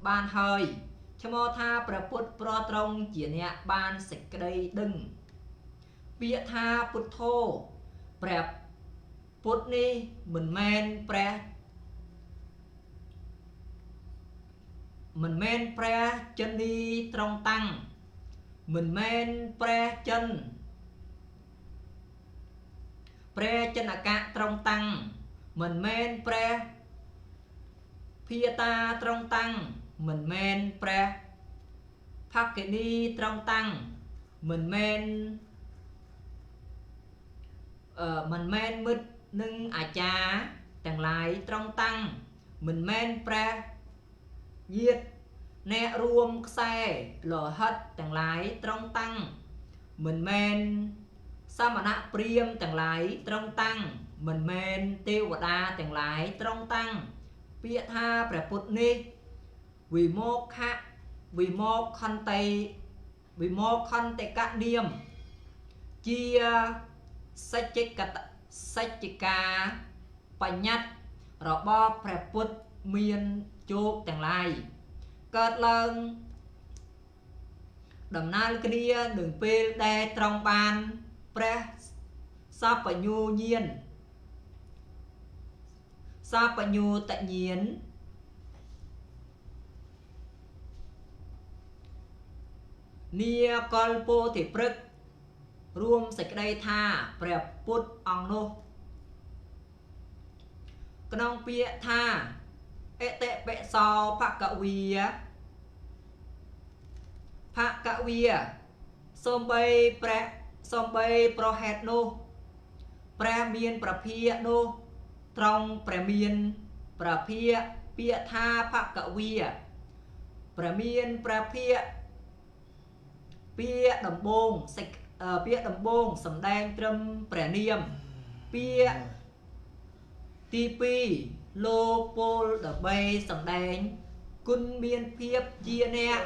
បានហើយឈ្មោះថាព្រះពុទ្ធប្រត្រង់ជាអ្នកបានសេចក្តីដឹងពាក្យថាពុទ្ធោព្រះពុទ្ធនេះមិនមែនព្រះមិនមែនព្រះចិននីត្រង់តាំងមិនមែនព្រះចិនព្រះចិនកៈត្រង់តាំងមិនមែនព្រះភាតាត្រង់តាំងមិនមែនព្រះភគិនីត្រង់តាំងមិនមែនមិនមែនមិត្តនិងអាចារ្យទាំងឡាយត្រង់តាំងមិនមែនព្រះញាតិអ្នករួមខ្សែលោហិតទាំងឡាយត្រង់តាំងមិនមែនសមណព្រាហ្មណ៍ទាំងឡាយត្រង់តាំងមិនមែនទេវតាទាំងឡាយត្រង់តាំងពាក្យថាព្រះពុទ្ធនេះវិមោខៈវិមោខន្តីវិមោខន្តិកនាមជាសច្ចកតសច្ចកាបញ្ញត្តិរបស់ព្រះពុទ្ធមានជោគទាំងឡាយកើតឡើងដំណើរគ្នានឹងពេលដែលត្រង់បានព្រះសពញ្ញូញាណសពញ្ញូតញាណនាកលពោធិព្រឹក្សរួមសេចក្តីថាព្រះពុទ្ធអង្គនោះក្នុងពាក្យថាអតិបិសោភគវីភគវីសំបីព្រះសំបីប្រហេតុនោះព្រះមានប្រភានោះត្រង់ព្រះមានប្រភាពាក្យថាភគវីព្រះមានប្រភាពាក្យដំបងសេចពាក្យដំបងសំដែងត្រឹមព្រះនាមពាក្យទី2លោកពលដើម្បីសំដែងគុណមានភាពជាអ្នក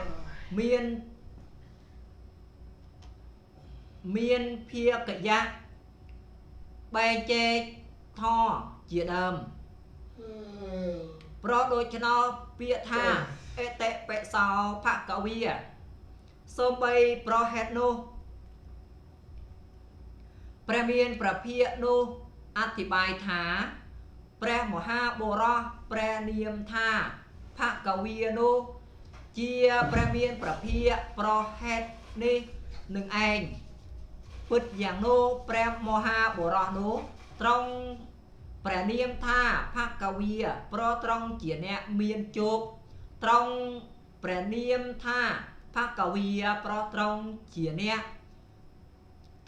មានមានភាកយៈបែងចែកធម៌ជាដើមប្រដូច្នោះពាក្យថាអតិបិសោភគវីសូម្បីប្រហេតុនោះព្រះមានប្រភានោះអធិប្បាយថាព្រះមហាបុរសព្រះនាមថាភគវីនោះជាព្រះមានប្រភាប្រហេតុនេះនឹងឯងពិតយ៉ាងនោះព្រះមហាបុរសនោះត្រង់ព្រះនាមថាភគវីប្រត្រង់ជាអ្នកមានជោគត្រង់ព្រះនាមថាភគវីប្រត្រង់ជាអ្នក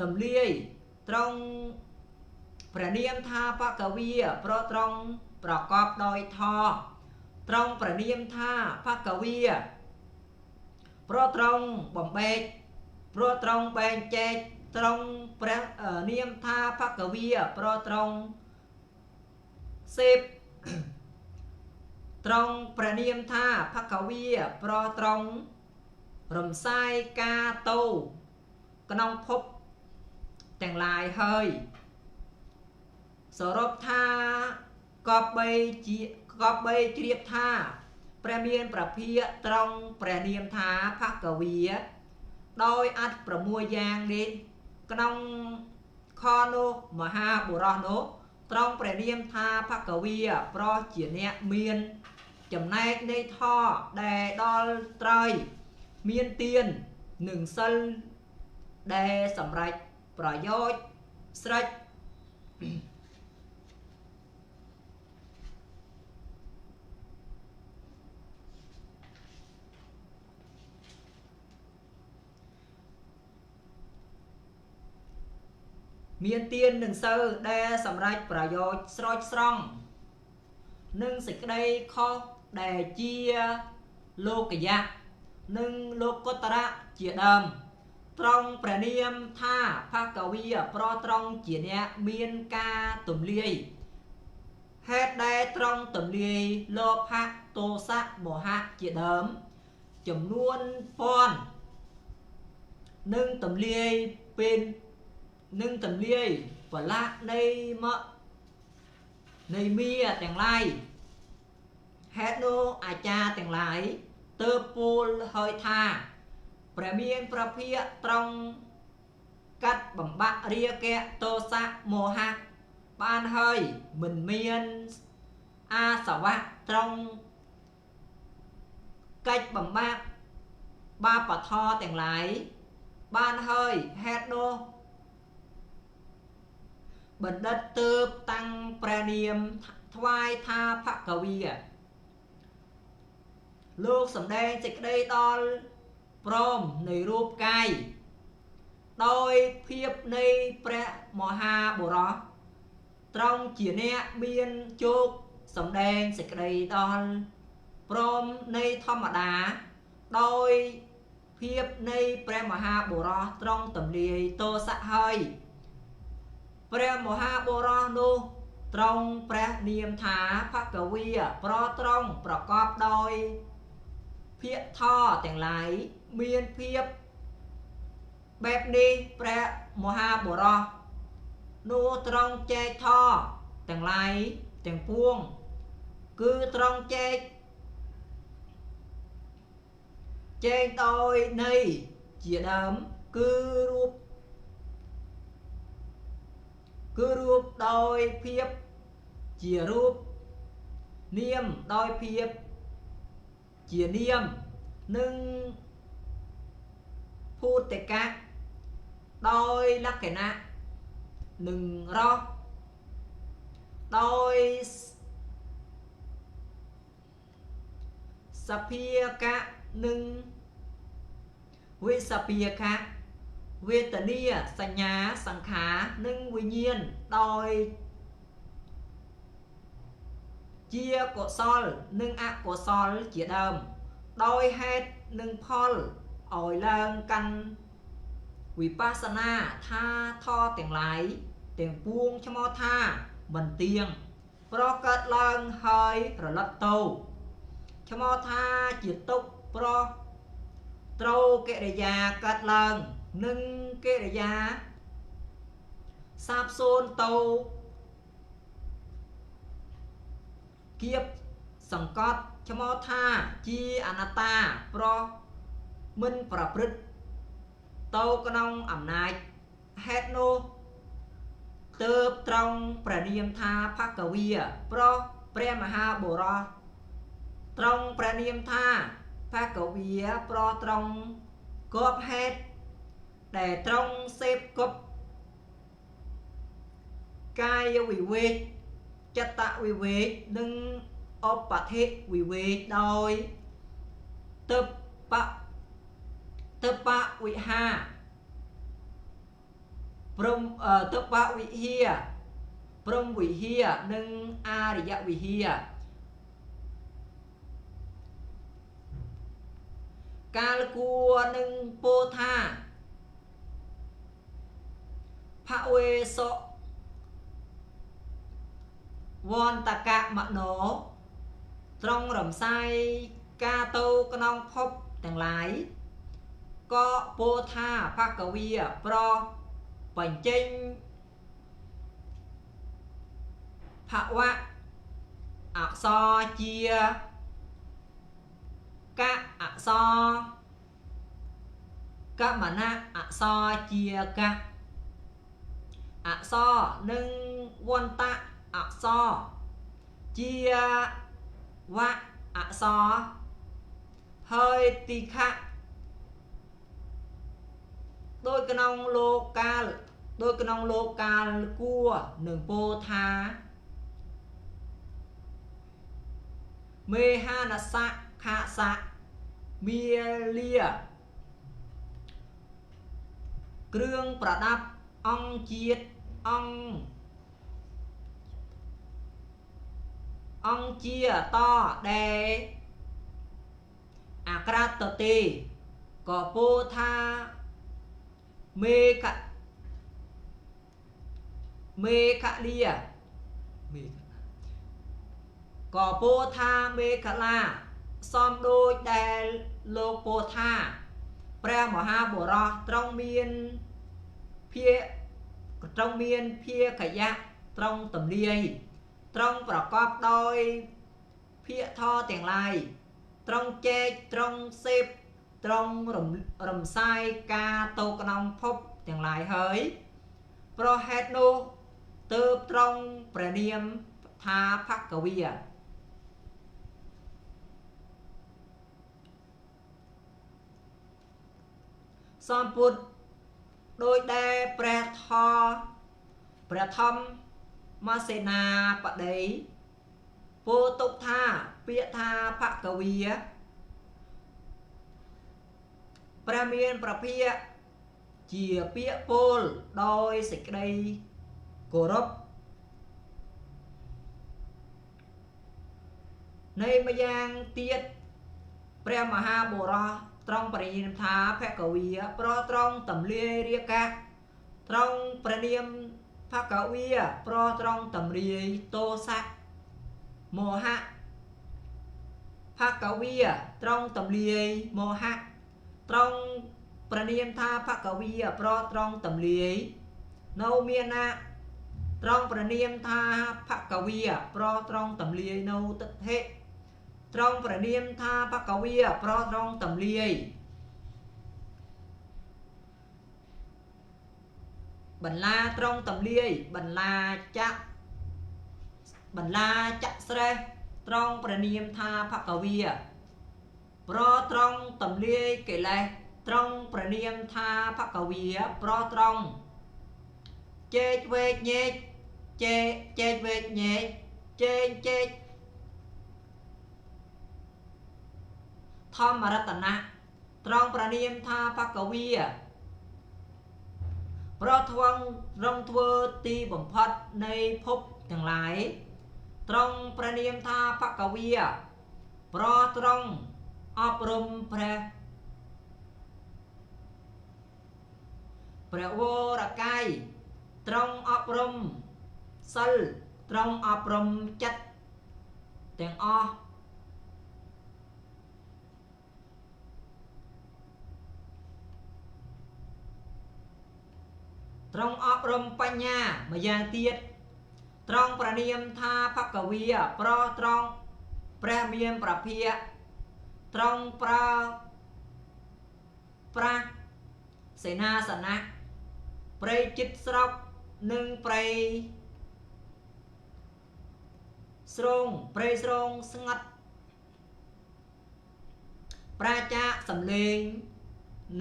ទំលាយត្រង់ព្រះនាមថាភគវីប្រត្រង់ប្រកបដោយធម៌ត្រង់ព្រះនាមថាភគវីប្រត្រង់បំបែកប្រត្រង់បែងចែកត្រង់ព្រះនាមថាភគវីប្រត្រង់សេពត្រង់ព្រះនាមថាភគវីប្រត្រង់រំសាយការតោក្នុងភពទាំងឡាយហើយសរុបថាកបីជាកបីជ្រាបថាព្រះមានប្រភាត្រង់ព្រះនាមថាភគវីដោយអត្ថ6យ៉ាងនេះក្នុងខនោះមហាបុរសនោះត្រង់ព្រះនាមថាភគវីប្រជាអ្នកមានចំណែកនៃធម៌ដែលដល់ត្រៃមានទាននិងសិលដែលសម្រេចប្រយោជន៍ស្រេចមានទាននិងសិលដែលសម្រេចប្រយោជន៍ស្រោចស្រង់និងសេចក្តីខុសដែលជាលោកយៈនិងលោកុត្តរៈជាដើមត្រង់ព្រះនាមថាភគវីប្រត្រង់ជាអ្នកមានការទំលាយហេតុដែលត្រង់ទំលាយលោភៈទោសៈមោហៈជាដើមចំនួនពាន់និងទំលាយពេលនឹងទំលាយបលៈនៃមកនៃមាទាំងឡាយហេតុនោះអាចារ្យទាំងឡាយ ទើបពោលហើយថាព្រះមានព្រះភិក្ខត្រង់កាត់បំបាក់រាគៈទោសៈមោហៈបានហើយមិនមានអាសវៈត្រង់កិច្ចបំបាក់បាបធរទាំងឡាយបានហើយហេតុនោះបណ្ឌិតទើបតាំងព្រះនាមថ្វាយថាភគវីលោកសម្ដែងសេចក្តីដល់ព្រមនៃរូបកាយដោយភាពនៃព្រះមហាបុរសត្រង់ជាអ្នកមានជោគសម្ដែងសេចក្តីដល់ព្រមនៃធម្មតាដោយភាពនៃព្រះមហាបុរសត្រង់ទម្លាយទោសៈហើយព្រះមហាបុរសនោះត្រង់ព្រះនាមថាភគវីប្រត្រង់ប្រកបដោយភាគធរទាំងឡាយមានភាពបែបនេះព្រះមហាបុរសនោះត្រង់ចែកធរទាំងឡាយទាំងពួងគឺត្រង់ចែកចែងដោយន័យជាដើមគឺរូបដោយភាពជារូបនាមដោយភាពជានាមនិងភូតកៈដោយលក្ខណៈនិងរសដោយសភាកៈនិងវិសភាកៈវេទនាសញ្ញាសង្ខារនិងវិញ្ញាណដោយជាកុសលនិងអកុសលជាដើមដោយហេតុនិងផលឲ្យឡើងកាន់វិបស្សនាថាធរទាំងឡាយទាំងពួងឈ្មោះថាមិនទៀងប្រកើតឡើងហើយរលត់ទៅឈ្មោះថាជាទុក្ខប្រត្រូវកិរិយាកើតឡើងនិងកិរិយាសាបសូន្យទៅគៀបសង្កត់ឈ្មោះថាជាអនត្តាប្រមិនប្រព្រឹត្តទៅក្នុងអំណាចហេតុនោះទើបត្រង់ព្រះនាមថាភគវីប្រព្រះមហាបុរសត្រង់ព្រះនាមថាភគវីប្រត្រង់គប់ហេតុដែលត្រង់សេពគប់កាយវិវេកចិត្តវិវេកនិងឧបធិវិវេកដោយទបវិហាព្រមទបវិហាព្រមវិហានិងអរិយវិហាកាលគួរនឹងពោថាភវេសុវន្តកមโนត្រង់រំសាយការទៅក្នុងភពទាំងឡាយក៏ពោថាភគវីប្របញ្ចេញភវៈអក្សរជាកៈអក្សរកមណៈអក្សរជាកៈអក្សរនិងវន្តៈអក្សរជាវៈអក្សរហើយទីខៈដោយក្នុងលោកកាលដោយក្នុងលោកកាលគួរនឹងពោថាមេហានសៈខសៈមាលាគ្រឿងប្រដាប់អង្គជាតិអង្គជាតដែលអាក្រាតទេក៏ពោថាមេខមេខលាមេក៏ពោថាមេខលាសំដូចដែលលោកពោថាព្រះមហាបុរសត្រង់មានភាត្រង់មានភាខយៈត្រង់ទម្លាយត្រង់ប្រកបដោយភាគធរទាំងឡាយ ត្រង់ចែកត្រង់សេពត្រង់រំសាយការទៅក្នុងភពទាំងឡាយហើយប្រហេតុនោះទើបត្រង់ព្រះនាមថាភគវាសម្ពុទ្ធដោយដែលព្រះធព្រះធម្មសេនាបតីពោទុកថាពាក្យថាភគវាព្រះមានប្រភាជាពាក្យពោលដោយសេចក្តីគោរពនៃម្យ៉ាងទៀតព្រះមហាបុរសត្រង់ព្រះនាមថាភគវាប្រត្រង់តំលាយរាគៈត្រង់ព្រះនាមភគវាប្រត្រង់តំរាយទោសៈមោហៈភគវាត្រង់តំលាយមោហៈត្រង់ព្រះនាមថាភគវាប្រត្រង់តំលាយនៅមានណាត្រង់ព្រះនាមថាភគវាប្រត្រង់តំលាយនៅទិដ្ឋិត្រង់ព្រះនាមថាភគវាប្រត្រង់តំលាយបន្លាត្រង់តំលាយបន្លាចៈបន្លាចៈស្រេះត្រង់ព្រះនាមថាភគវាប្រត្រង់តំលាយកិលេសត្រង់ព្រះនាមថាភគវាប្រត្រង់ជែកវែកញែកជែកជែកវែកញែកជែកជែកធម្មរតនៈត្រង់ព្រះនាមថាភគវាប្រថ្វងរងធ្វើទីបំផុតនៃភពទាំងឡាយត្រង់ព្រះនាមថាភគវាប្រត្រង់អប់រំព្រះវរកាយត្រង់អប់រំសិលត្រង់អប់រំចិត្តទាំងអស់ត្រង់អប់រំបញ្ញាម្យ៉ាងទៀតត្រង់ព្រះនាមថាភគវាប្រត្រង់ព្រះមានប្រភាត្រង់ប្រើប្រាស់សេនាសនៈព្រៃចិត្តស្រុកនិងព្រៃស្រងព្រៃស្រងស្ងាត់ប្រាចាកសំលេង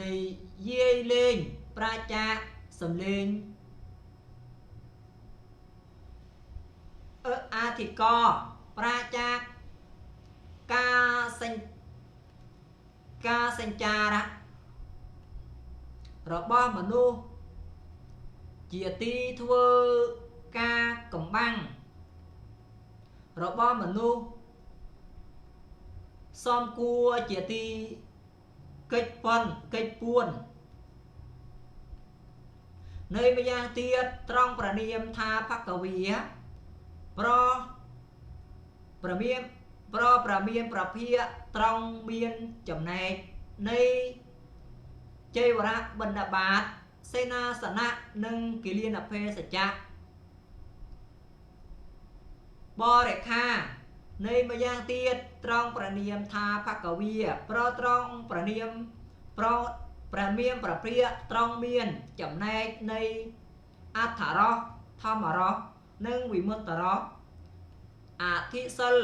នៃយាយលេងប្រាចាកសំលេងអអាធិកប្រាចាកការសញ្ចារៈរបស់មនុស្សជាទីធ្វើការកំបាំងរបស់មនុស្សសំគួរជាទីកិច្ចប៉ុនកិច្ចពួននៅម្យ៉ាងទៀតត្រង់ព្រះនាមថាភគវាប្រព្រះមានប្រព្រះមានប្រភាត្រង់មានចំណែកនៃជ័យវរៈបណ្ឌបាតសេនាសនៈនិងគិលានភេសជ្ជៈបរិខានៃម្យ៉ាងទៀតត្រង់ព្រះនាមថាភគវាប្រត្រង់ព្រះនាមប្រព្រះមានប្រព្រាត្រង់មានចំណែកនៃអដ្ឋរសធម្មរសនិងវិមុតរសអធិសិល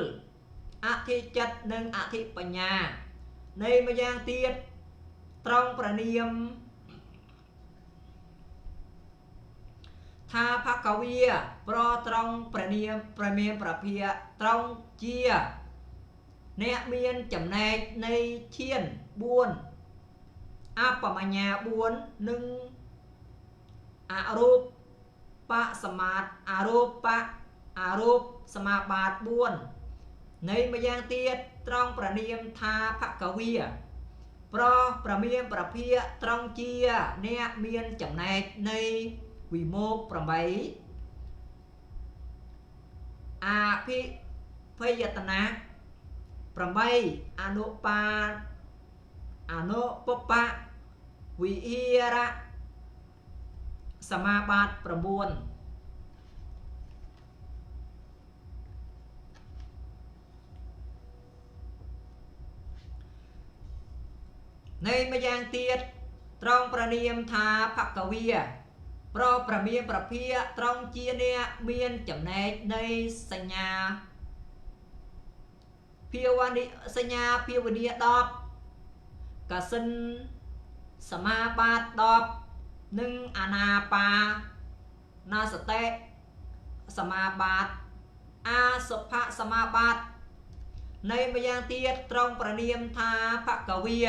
អធិចិត្តនិងអធិបញ្ញានៃម្យ៉ាងទៀតត្រង់ព្រះនាមថាភគវាប្រត្រង់ព្រះនាមព្រះមានប្រភាត្រង់ជាអ្នកមានចំណែកនៃឈាន4អបមញ្ញា4និងអរូបសមាធអរូបអរូបសមាបាត4នៃម្យ៉ាងទៀតត្រង់ព្រះនាមថាភគវាប្រព្រះមានប្រភាត្រង់ជាអ្នកមានចំណែកនៃវិមោខ8អាភិភយតនៈ8អនុបាអនុពបៈវិហារៈសមាបាត9 នៃម្យ៉ាងទៀតត្រង់ប្រនាមថាភគវាប្រព្រះមានប្រភាត្រង់ជាអ្នកមានចំណែកនៃសញ្ញាភាវនិសញ្ញាភាវនា10កសិនសមាបាទ10និងអាណាបាណាសតិសមាបាទអាសុភសមាបាទនៃម្យ៉ាងទៀតត្រង់ប្រនាមថាភគវា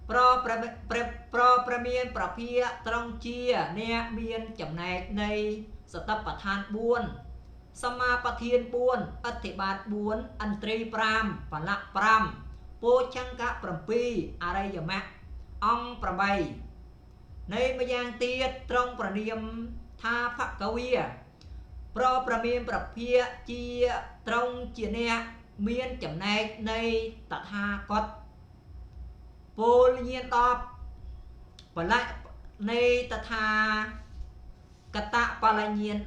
ប្រព្រះមានប្រភាត្រង់ជាអ្នកមានចំណែកនៃសតិប្បដ្ឋាន4សមាបធាន4អធិបាទ4ឥន្ទ្រី5បលៈ5ពោចង្កៈ7អរិយមគ្គអង្គ8នៃម្យ៉ាងទៀតត្រង់ប្រនាមថាភគវាប្រព្រះមានប្រភាជាត្រង់ជាអ្នកមានចំណែកនៃតថាគតពលញាណ10បលៈនៃតថាកតបលញាណ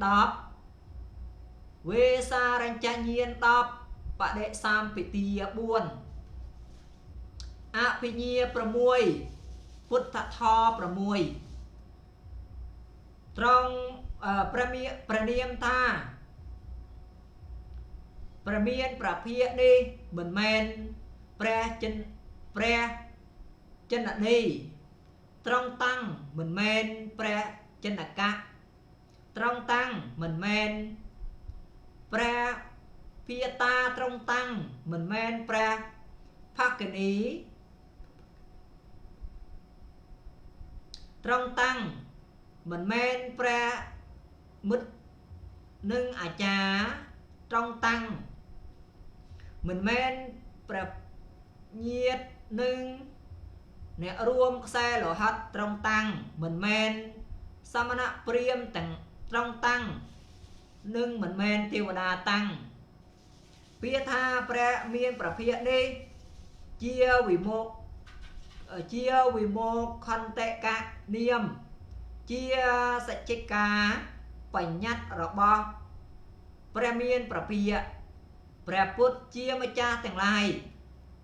10វេសារញ្ចញាណ10បដិសម្ពិទា4អភិញ្ញា6ពុទ្ធធរ6ត្រង់ព្រះមានព្រះនាមថាព្រះមានប្រភានេះមិនមែនព្រះចិនព្រះចិននីត្រង់តាំងមិនមែនព្រះចិនកៈត្រង់តាំងមិនមែនព្រះភាតាត្រង់តាំងមិនមែនព្រះភគនីត្រង់តាំងមិនមែនព្រះមិត្តនិងអាចារ្យត្រង់តាំងមិនមែនព្រះញាតិនិងអ្នករួមខ្សែលោហិតត្រង់តាំងមិនមែនសមណព្រាហ្មណ៍ទាំងត្រង់តាំងនិងមិនមែនទេវតាតាំងពាក្យថាព្រះមានប្រភានេះជាវិមោជាវិមោខន្តិកនាមជាសច្ចិកាបញ្ញត្តិរបស់ព្រះមានប្រភាព្រះពុទ្ធជាម្ចាស់ទាំងឡាយ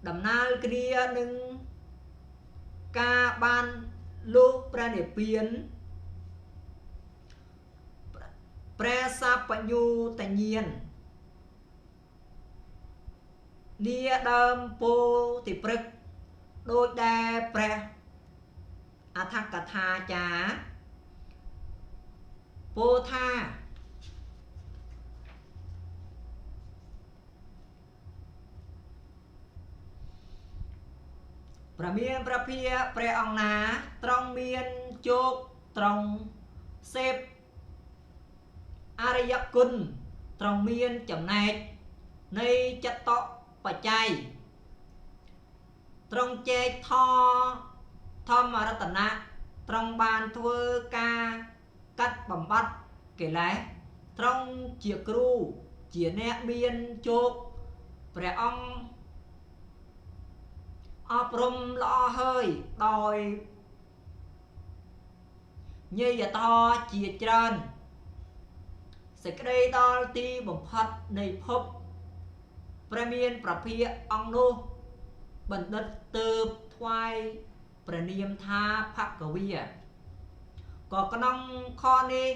ដំណើរគ្នានឹងការបានលុះព្រះនិព្វានព្រះសព្វញ្ញូតញ្ញាណនាដើមពោធិព្រឹក្សដោយដែលព្រះអដ្ឋកថាចារពោថាព្រះមានព្រះភាព្រះអង្គណាត្រង់មានជោគត្រង់សេពអរិយគុណត្រង់មានចំណែកនៃចតុបច្ច័យត្រង់ចែកធធម្មរតនៈត្រង់បានធ្វើការកាត់បំបត្តិកិលេសត្រង់ជាគ្រូជាអ្នកមានជោគព្រះអង្គអប់រំល្អហើយដោយញយធម៌ជាច្រើនសេចក្តីដល់ទីបំផុតនៃភពព្រះមានប្រភាអង្គនោះបណ្ឌិតទើបថ្វាយព្រះនាមថាភគវាក៏ក្នុងខនេះ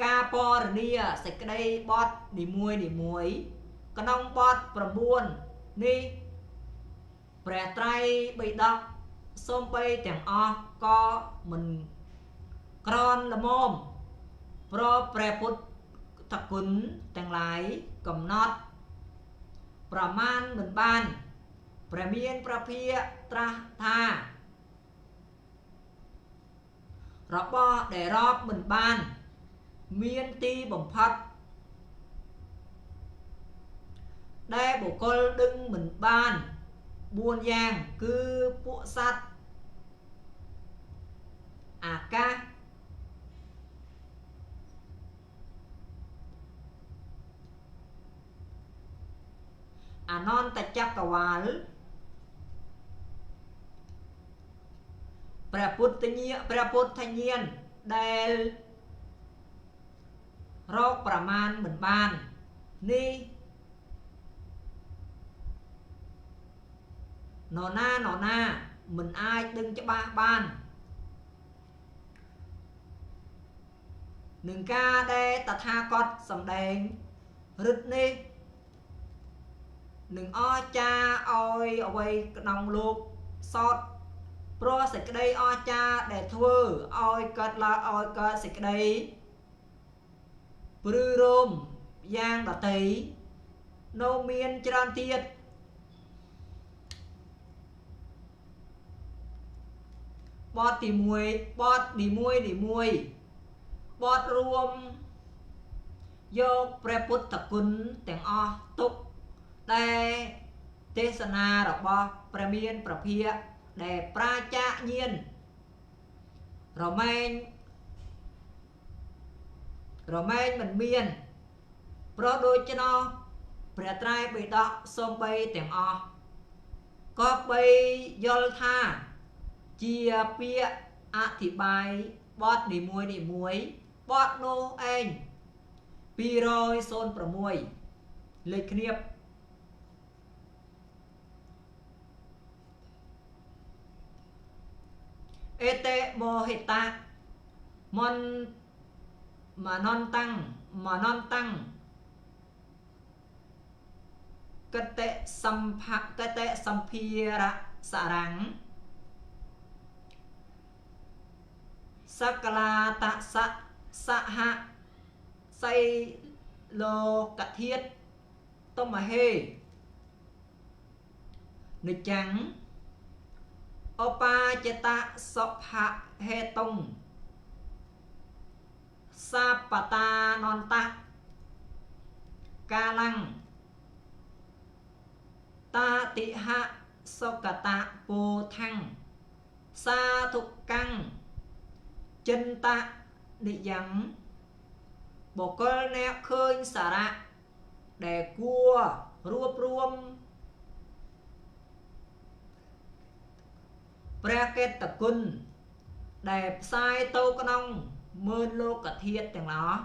ការពរនាសេចក្តីបទនីមួយនីមួយក្នុងបទ9នេះព្រះត្រៃបិដកសូម្បីទាំងអស់ក៏មិនក្រនល្មមប្រព្រះពុទ្ធគុណទាំងឡាយកំណត់ប្រមាណមិនបានព្រះមានព្រះភាត្រាស់ថារបស់ដែលរាប់មិនបានមានទីបំផុតដែលបុគ្គលដឹងមិនបាន4យ៉ាងគឺពួកសត្វអាកាសអនន្តចក្រវាលព្រះពុទ្ធញាព្រះពុទ្ធញាណដែលរកប្រមាណមិនបាននេះនរណានរណា មិនអាចដឹងច្បាស់បាននឹងការដែលតថាគតសម្ដែងឫទ្ធិនេះនឹងអស្ចារ្យឲ្យអ្វីក្នុងលោកសតព្រោះសេចក្តីអស្ចារ្យដែលធ្វើឲ្យកើតឡើងឲ្យកើតសេចក្តីព្រឺរោមយ៉ាងដតីនៅមានច្រើនទៀតបទទី1បទនីមួយនីមួយបទរួមយកព្រះពុទ្ធគុណទាំងអស់ទុកដែលទេសនារបស់ព្រះមានព្រះភិក្ខដែលប្រាចាកញាណរមែងមិនមានព្រោះដូច្នោះព្រះត្រៃបិដកសូម្បីទាំងអស់ក៏បីយល់ថាជាពាក្យអធិប្បាយបទនីមួយនីមួយបទនោះឯង206លេខគ្នាបអេតេមហិតៈមនមនន្តੰមនន្តੰកតិសម្ភកតិសម្ភារៈសរੰសកលាតសៈសហសីលោកធាតតមហេនិច្ចំអបាចតសុភហេតុងសាបតានន្តៈកាលੰតាតិហៈសុកតៈពោថੰសាធុកੰចិន្តៈនិយ៉ាងបុគ្គលអ្នកឃើញសារៈដែលគួររួបរួមព្រះកេតគុណដែលផ្សាយទៅក្នុងម៉ឺនលោកធាតុទាំងអស់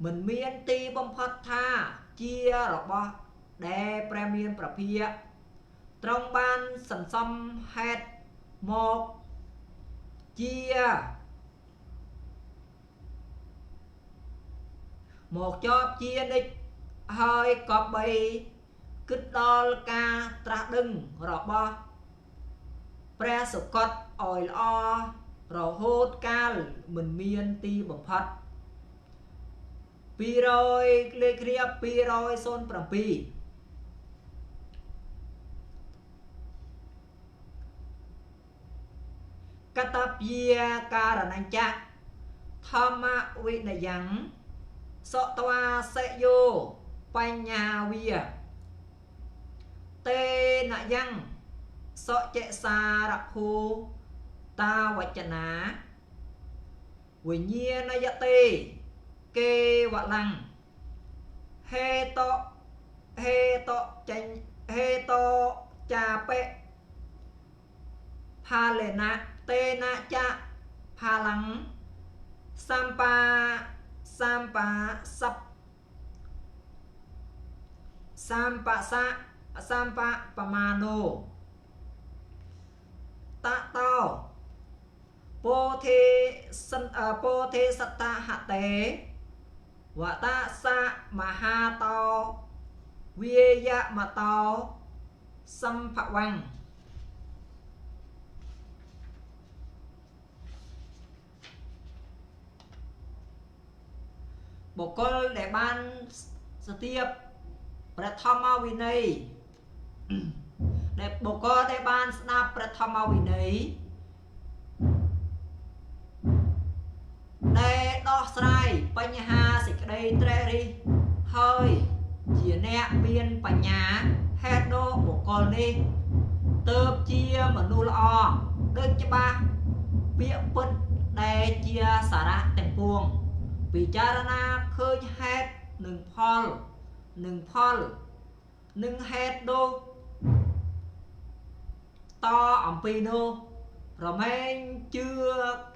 មិនមានទីបំផុតថាជារបស់ដែលព្រះមានព្រះភិក្ខត្រង់បានសន្សំហេតុមកជាមកចប់ជានិច្ចហើយក៏បីគិតដល់ការត្រាស់ដឹងរបស់ព្រះសុគតឲ្យល្អរហូតកាលមិនមានទីបំផុត200លេខរៀប207កតព្យាការណញ្ចៈធម្មវិនយ៉ាងសតវាសិយោបញ្ញាវាតេនយ៉ាងសុចេសារភូតាវចនាវិញ្ញាណយតេគេវលੰហេតហេតចេញហេតចាបិផាលេនៈតេនចៈផាលੰសម្បាសម្បាសัพសម្បសៈសម្បបមាណោតតោពោធិសិនពោធិសតហតេវតសៈមហាតោវាយមតោសម្ភវੰបុគ្គលដែលបានស្ទាបព្រះធម្មវិន័យដែលបុគ្គលដែលបានស្ដាប់ព្រះធម្មវិន័យដែលដោះស្រាយបញ្ហាសេចក្តីត្រេះរិះហើយជាអ្នកមានបញ្ញាហេតុនោះបុគ្គលនេះទើបជាមនុស្សល្អដូចច្បាស់ពាក្យពិតដែលជាសារៈទាំងពួងពិចារណាឃើញហេតុនិងផលនិងផលនិងហេតុនោះតអំពីនោះរមែងជឿ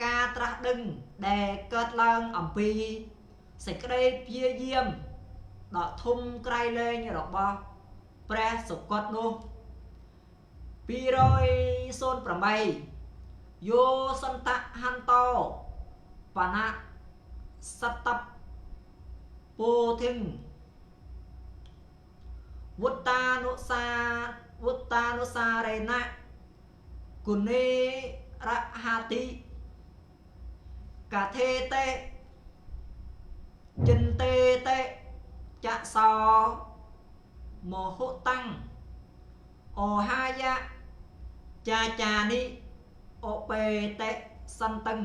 ការត្រាស់ដឹងដែលកើតឡើងអំពីសេចក្តីព្យាយាមដ៏ធំក្រៃលែងរបស់ព្រះសុគតនោះ200 208យោសន្តហន្តោបណៈសតពោធិងវុតានុសាវុតានុសារេណៈគុណេរហតិកាធេតេចិនតេតេចសោមហុតាំងអហាយៈចាចានិអបេតេសន្តឹង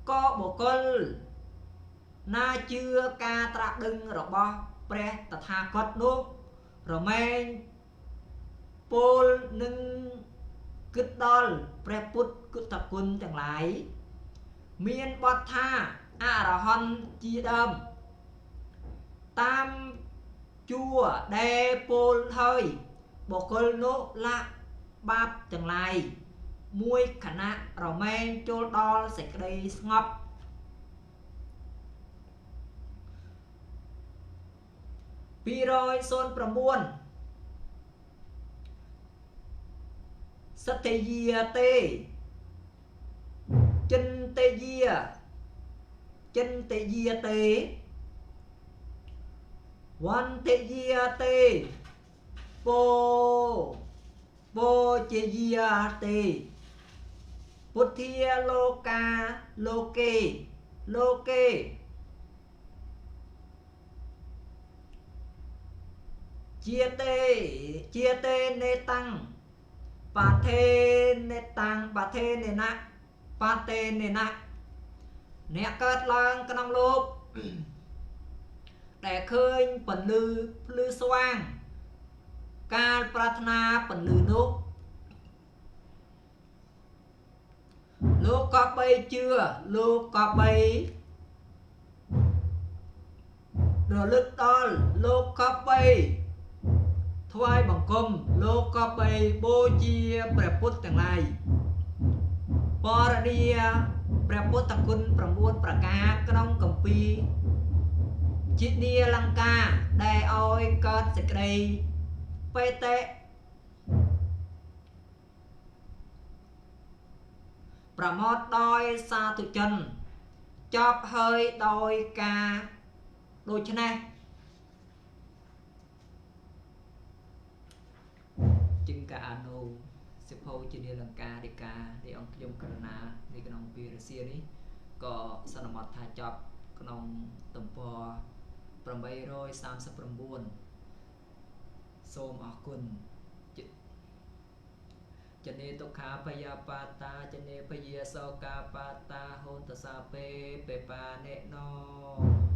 ក៏បុគ្គលណាជឿការត្រាស់ដឹងរបស់ព្រះតថាគតនោះរមែងពោលនឹងគិតដល់ព្រះពុទ្ធគុតគុណទាំងឡាយមានបទថាអរហន្តជាដើមតាមជួរដែលពោលហើយបុគ្គលនោះលាក់បាបទាំងឡាយមួយខណៈរមែងចូលដល់សេចក្តីស្ងប់209សតយាទេចិនតយាចិនតយាទេវន្តយាទេពោពោជាយាទេពុទ្ធាលោកាលោកេលោកេជាទេជាទេនេតាំងបាធេនេតាំងបាធេនេណៈបាតេនេណៈអ្នកកើតឡើងក្នុងលោកដែលឃើញពន្លឺភ្លឺស្វាងកាលប្រាថ្នាពន្លឺនោះលោកក៏បីជឿលោកក៏បីរលឹកដល់លោកក៏បីថ្វាយបង្គំលោកក៏បីបូជាព្រះពុទ្ធទាំងឡាយបរនីព្រះពុទ្ធគុណ9ប្រការក្នុងគម្ពីរជានីលង្កាដែលឲ្យកើតសេចក្តីបេតិប្រមោទដោយសាធុជនចប់ហើយដោយការដូច្នេះจึงការអនុសិភៅជានីលង្កាដីកានៃអង្គខ្ញុំករណានៅក្នុងពីរសៀនេះក៏សន្មតថាចប់ក្នុងទំព័រ839សូមអរគុណចនេទុក្ខាភយាបាតាចនេភយាសោកាបាតាហោតសាពេពេបានេណោ។